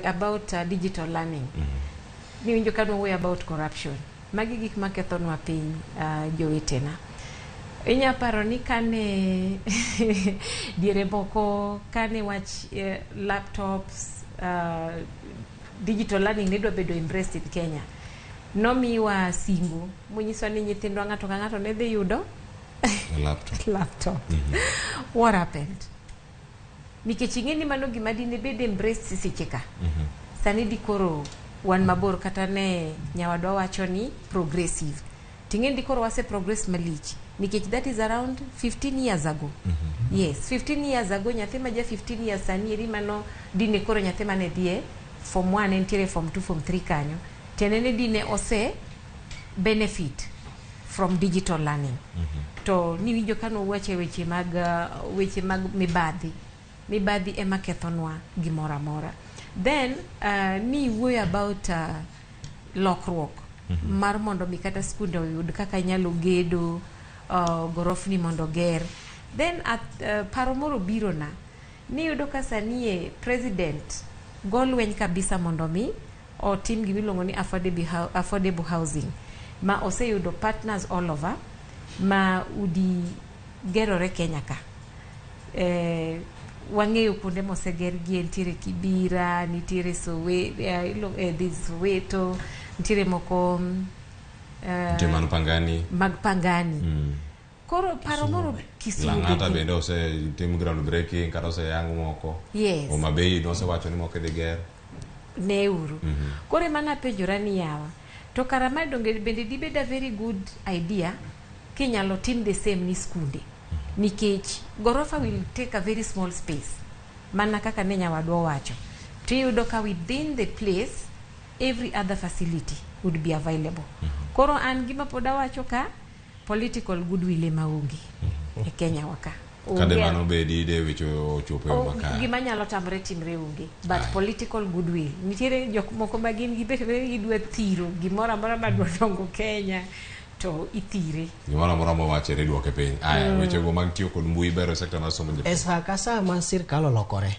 about digital learning. Niwinjo ka nwawuoyo about corruption. Magi gik makethonwa piny, jowetena. Inya paro ni kane diere moko kane wach laptops, digital learning ne dwa bedo embraced in Kenya, nomiwa singo monyiswa ni nyithindwa ng'ato ka ng'ato ne dhi yudo laptop. Laptop. What happened? Nikech ing'e ni mano gima dine bed embraced seche ka sani di koro wan mabor. Kata ne nyawadwa wacho ni progressive, ting'e ni koro wase progress malich, nikech that is around 15 years ago. Yes, 15 years ago. Nyathi ma ja 15 years sani eri, mano dine koro nyathi mane dhie form 1, entiere form 2, form 3 kanyo, tiende ni dine ose benefit from digital learning. To niwinjo ka nowacho e weche mag mibadhi. Mibadhi ema kethonwa gimoro amora. Then ni wuoyo about lokruok mar mondo mi kata skunde oyud kaka inyalo gedo gorofni mondo ger. Then paro moro biro na niyudo ka sani e president go lweny kabisa mondo mi otim gimiluongo ni affordable housing, ma oseyudo partners all over, ma udi gerore Kenya ka. Wang'eyo kuonde moseger gie, nitiere Kibira, nitiere Soweto, nitiere moko Nitie man Pangani. Mag Pangani. Koro paro moro Kisumu. Lang'ata bende. Bende osetim ground breaking kata oseyang moko. Yes. Homa Bay nosewacho ni moko idhi ger. Neuru. Koro ema napenjora ni yawa, to kara ma donge bende dibed a very good idea kinyalo tim the same ni skunde, nikech gorofa will take a very small space. Mana kaka ne nyawadwa owacho, tiyudo ka within the place every other facility would be available. Koro an gima pod awacho ka political goodwill ema onge e Kenya wa ka. Kade Onge. Mano bedi de weche ochopo e yo makare. Gima nyalo tamre timre onge, but Aye. political goodwill nitiere. Jok moko ma gin gibet gidwa thiro gimoro amora madwa dongo Kenya to ithire. Gimoro amora mowachore idwoke piny. Aya, wechego mag tiyo kod mbui bero e sekta mar somo E japuonj. sa ka sa ma sirkal olokore.